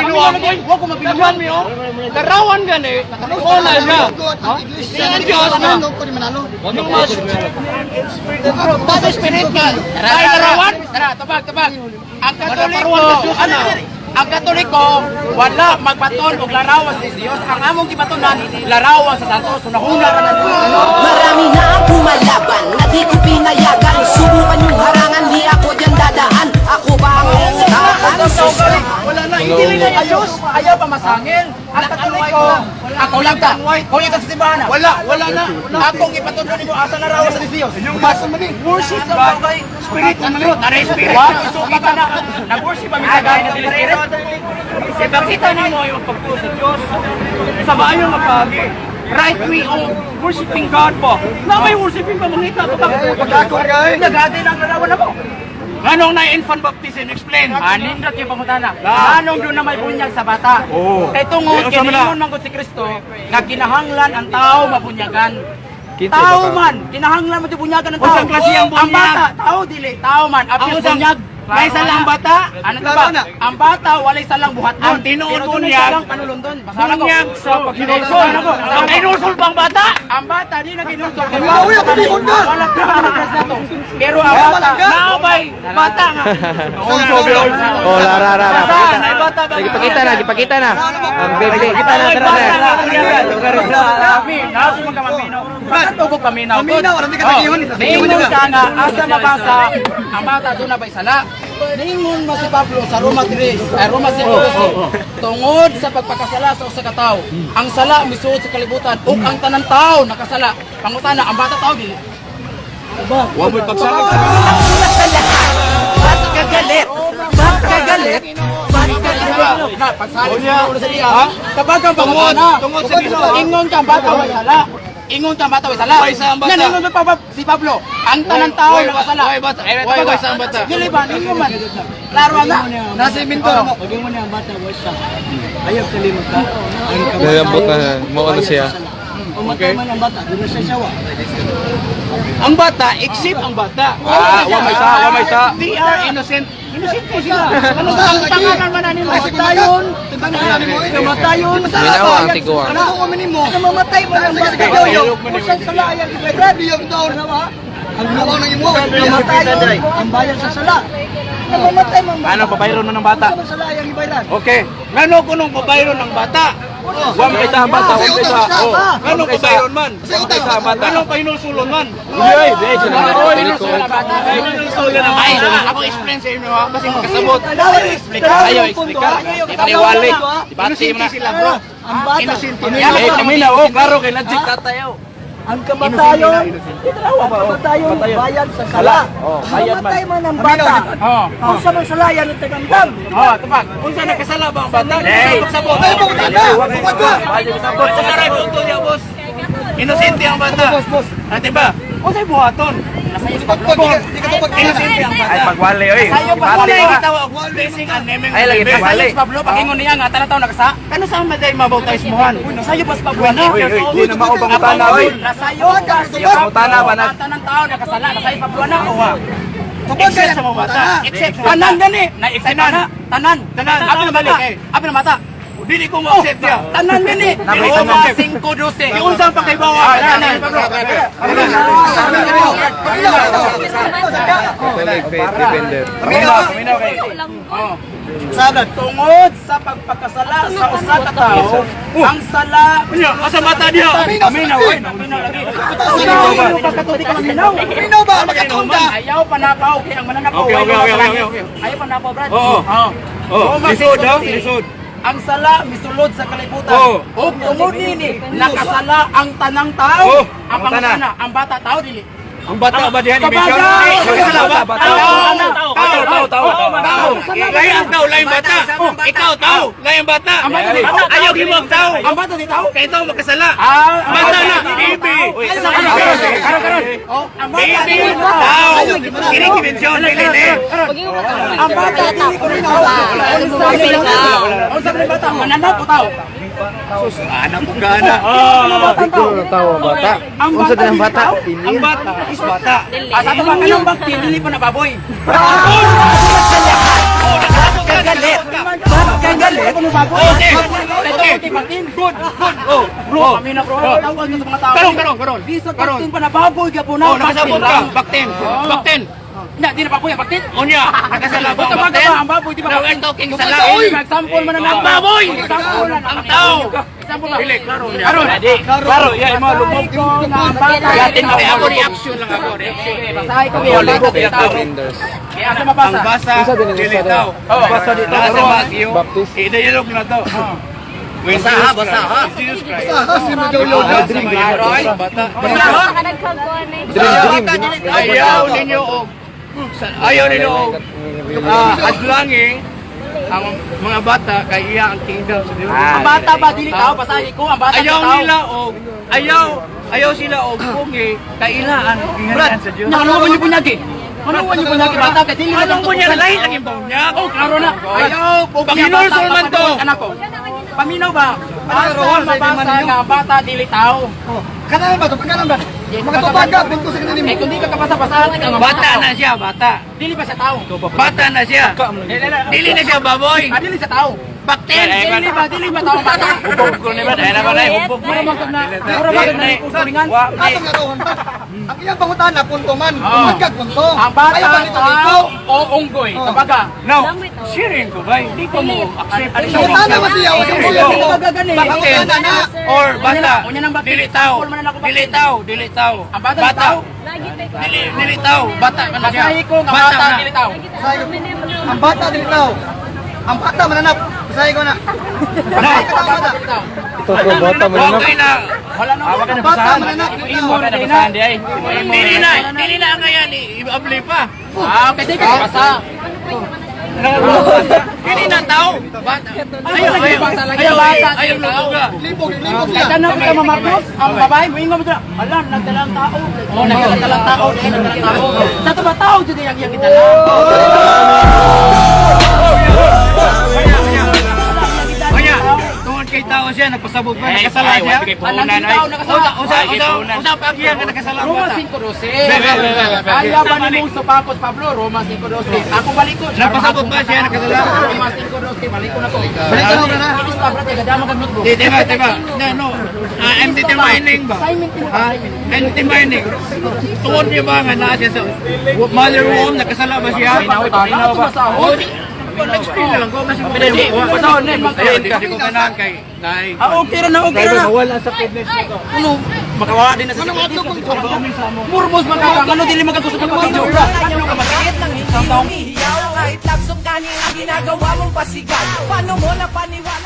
Binuang. Wa ko mabinuang. Mi oh. Larawan gani. Wala siya. Ang Diyos na. Yung mas Bata spirit ka. Ay larawan. Tara, tabag, tabag. Ang Katoliko, ano? Ang Katoliko, wala magbaton og larawan sa Diyos. Ang among gibatonan, larawan sa santo. So nahuna ra na. Marami na ang pumalaban na di ko pinayagan. Subukan yung harangan, di ako dyan dadaan. Ako ba ang uutakan? Wala na, hindi na yung Diyos. Ayaw pa masangil. Ang Katoliko, ako lang ta. Kung ito sa simbahan na. Wala, wala na. Akong ipatuloy nimo asa larawan sa Diyos. Yung mas worship ba spirit and truth. Tara, spirit. Wa isukita na. Nag-worship kami sa gaya ng spirit. Ipakita nimo yung pagtuo sa Diyos sa maayong nga paagi. Right way of worshiping God po. Na may worshiping pa mangita pa Pagkako kay. Nagati na ang larawan na mo. Nganong na infant baptism explain? Nindot yung pangutana. Anong doon na may bunyag sa bata? Oo. Kay tungod Eh, unsa man na? kiningon man gud si Kristo nga kinahanglan ang tao mabunyagan. Tao man, kinahanglan mo di bunyagan ang tao. Unsang klase ang Ang bunyag? bata, tao dili, tao man, Ang apil unsang bunyag. may salang bata? Ano to ba? Ang bata walay salang buhat Ang tinuod Pero dunay bunyag, salang panulundon. Basahan ako. Bunyag sa paghinulsol. Basahan ako. Ang hinulsol bang bata? Ang bata di na ginulsol. Uy, ako di ko na. Wala pa na to. Pero ang bata, Naabay, bata nga. Oh, lara, lara. Bata, ay bata ba? Ipakita na, ipakita na. Ang bebe. Ipakita na, Ay, tara bata na. nga. Paminaw, sumang ka maminaw. Bakit tugo paminaw? Paminaw, alam di ka tagihon. Niingon ka nga, asa mabasa, ang bata doon na ba'y sala? Niingon mo si Pablo sa Roma 3, ay Roma 5:12, tungod sa pagpakasala sa usa ka tawo, ang sala misuod sa kalibutan ug ang tanan tawo nakasala. Pangutana, ang bata tao dili. Wa mo'y pagsakit. Una sa lahat, ba't ka galit? Ba't ka galit? Ba't ka galit? Na, pagsali sa ulo sa iya. Tabagang pangutana. Tungod sa Ginoo. Ingon ka ang bata way sala. Ingon ka ang bata way sala. Way sa ang bata. Nga, ningon pa si Pablo, ang tanan tao Way, nakasala. way, bata. Way, way sa ang bata. Dili ba ningon man. Klaro na. Nasa inventor mo. Nalambot na, mo ano siya. Okay. Ang bata, except ang bata. Ah, wa may sa, wa may sa. They are innocent. Innocent po sila. Ano sa ang pangalan man ani mo? Kamatayon. Kamatayon. Minaw ang tiguang. Ano ko minimo? Namamatay mo ang bata. Usang sala ay ang ibayran. Biyog daw. Ang ginawa ng imo. Kamatayon. Ang bayad sa sala. Namamatay man. Ano, babayron man ang bata? Usang sala ay ang ibayran. Okay. Ngano kunong babayron ang bata? Wa may sa ang bata, wa may sa. Oh. Ngano babayron man? Sa utang. Sa bata. Ngano pahinulsulon man? Uy, di Hinulsulon ang bata. Pahinulsulon ang Ay, bata. ako explain sa inyo ha, kasi magkasabot. Ayaw explica. Di paniwali. Di bati mo Innocente na. sila, bro. Ang bata. Innocente. Eh, paminaw, oh, klaro kay Najik tatayo. Ang kamatayon. Ang kamatayon bayad sa sala. Oh, bayad man. Mamatay man ang bata. Oh. Unsa man sala yan ang tagamdam. Oh, tubag. Unsa nakasala ba ang bata? Hey. Pagsabot. Ay, pangutana! Pangutana! Sa karay punto niya, boss. Innocente ang bata. Boss, boss. Ate ba? Unsay buhaton? Innocente ang bata. Ay, pagwali, oy. Sayo pa, Bati Wala mo na. gitawag blessing and naming. Ay, lagi of the pagwali. Sayo si Pablo, pagingon niya nga tanan tao nakasa. Kano sa maday mabautais mohan? Nasayo pa si Pablo na. Uy, uy, di na mao pangutana, oy. Nasayo pa si Pablo. Pangutana ba na? Ang tanan tao nakasala, nasayo si Pablo na. Owa. Except sa mga bata. Except sa Tanan bata. gani. Na except Tanan. na. Tanan. Tanan. Abi na mata. Mali, eh. Abi na mata. Dili ko mo-accept niya. Tanan gani. Roma 5:12. Yung unsang pakaibawa. Tanan. Catholic faith defender. Paminaw kay. Oh. Tungod sa pagpakasala sa usa ka tawo, ang sala Unya, asa bata diha? Paminaw, oy. Paminaw lagi. Paminaw ka katolik ka maminaw. Paminaw ba? Magkatunda! Ayaw panapaw kay ang mananapaw. Okay. Ayaw panapaw, Brad. Oo. Oo. Oh, Roma lisod ha, 5:12. lisod. Ang sala misulod sa kalibutan. Oo. Ug tungod nini nakasala ang tanang tao. Oo. Ang pangutana, ang bata tao dili. Ang bata ba diha ni Kabaga! Kasala ba? Bata. Tao, tao, tao, tao, tao. Lain ang tao, lain bata. Ikaw tao, lain bata. Ang bata di tao. Ayaw himo ang tao. Ang bata di tao. Kay tao makasala. Ah, ang Bata na, dili baby. tao. Karon, karon. Oh, ang bata Baby, dili tao. tao. Kini dimensyon, dili ni. Ang bata dili ko rin tao. Unsa man bata mananap o tao? Anak ko gana. Ikaw na tao ang bata. Ang Unsa din ang dili bata? tao. Ang bata is bata. Asa to ba kanang bang dili pa na baboy? Una sa lahat, ba't ka galit? Ba't ka galit. Okay. Okay. Good, good. Oh, Bro, oh. kami na bro. Oh. Tawag na sa mga tao. Karon, karon, karon. Di sa Karon. baktin pa na baboy ka po na. Oh, nakasabot ka. Baktin. Baktin. Na, di na baboy ang baktin. Unya, nakasala ba Basta ang baga baktin? ba ang baboy, di ba? Now, we're talking Kung sala. sa- Oy, example man na Ang baboy! Example na. Ang tao! Example na. Dili, klaro niya. Karon. Klaro, ya, imo lubog. Ko na ang bata. Yatin na ako reaction lang ako, reaction. Basahin ko yung bata sa tao. Kaya asa mabasa? Ang basa, dili tao. Basa dito. Nasa Matthew, i-dialog na to. Basaha, basaha. Jesus Christ. Ah, si Yoyo. Bata. Ayaw ninyo og Ayaw ninyo og hadlangi ang mga bata kay iya ang kingdom sa Dios. Ang bata ba dili tao? Basahin ko ang bata Ayaw sa tao. nila og ayaw ayaw sila og pungi kay ila ang ginganian sa Dios. Nya ano ba niyo bunyagi? Ano ba niyo bunyagi bata kay dili na Anong bunyag lahi lang yung bunyag? Oh, klaro na. Ayaw, og Panginoon man to. Anak ko. Paminaw ba? Asa mabasa nga ang bata dili tao? Kanalan ba to? Pagkalan ba? Mga tubaga, punto sa kanila. Eh kung di ka kabasa-basahan ang Bata na siya, bata. Dili ba siya tao? Bata na siya. Dili na siya baboy. Ah, dili siya tao. Baktin. Dili ba tao ang bata? Hubog ko ni ba? Dahil na ba na hubog. Mura man kag na, mura man kag na kulingan. Atong naroon ba? Ang iyang pangutana, punto man. Tumagkag punto. Ang bata Ayaw ba nito dito? tao o unggoy. Kabaga. Now, sharing ko ba? Hindi ko mo accept. Pangutana ba siya? Huwag kang siya. Baktin Pangutana na. or bata. Unya nang baktin. Dili tao. Full man na ako baktin. Dili tao, dili tao. Ang bata tao. Dili dili tao, bata ka na siya. Basahin ko nga bata na. dili tao. Ang bata dili tao. Ang bata mananap. Basahin ko na. Basahin ko na ang bata. Dili tao. Okay na. Wala na. Ang bata mananap dili tao. Dili na kaya ni iabli pa. Ah, okay, di ka basa. Dili na tao. Bata. Ayaw, Ayaw, ayaw. bata lagi. Ayaw, Bata, ayaw, dili tao. lubuga. Libog, libog Kaya siya. tanaw ka Mama Cruz, ang babae, moingon mo dira. Ala, nagdalang tao. Oh, nagdalang tao, nagdalang tao. Sa to ba tao jud ang iyang gidala? Kaya, tungod kay tao siya, nagpasabog pa, nakasala siya. Ang tao nakasala. Usa, usa, usa, usa pa siya nga nakasala ang Roma bata. 5:12. Be, be, be, be, be. Kaya ba ni mong supakot Pablo? Roma 5:12. Ako balikon. Napasabot ba siya nakasala? Roma 5:12, balikon ako. Balikan mo na. Inis pa brad, kadama kag notebook. Di, di ba, di ba? No, no. Ah, I'm determining ba? Ha? I'm determining. Tungod niya ba nga naa siya sa mother womb, nakasala ba siya? Paminaw ba? Oh, explain na lang ko. Mas Basahon din. Ayun, di ko ganahan kay Nay. Ah, okay ra na, okay ra na. Wala sa fitness nito. Ano? Makawa din na sa Murmos man ka, ano dili magkagusto ka pag-video. Ano ka masakit ng hindi humihiyaw? Kahit love song gani ang ginagawa mong pasigal. Paano mo napaniwala?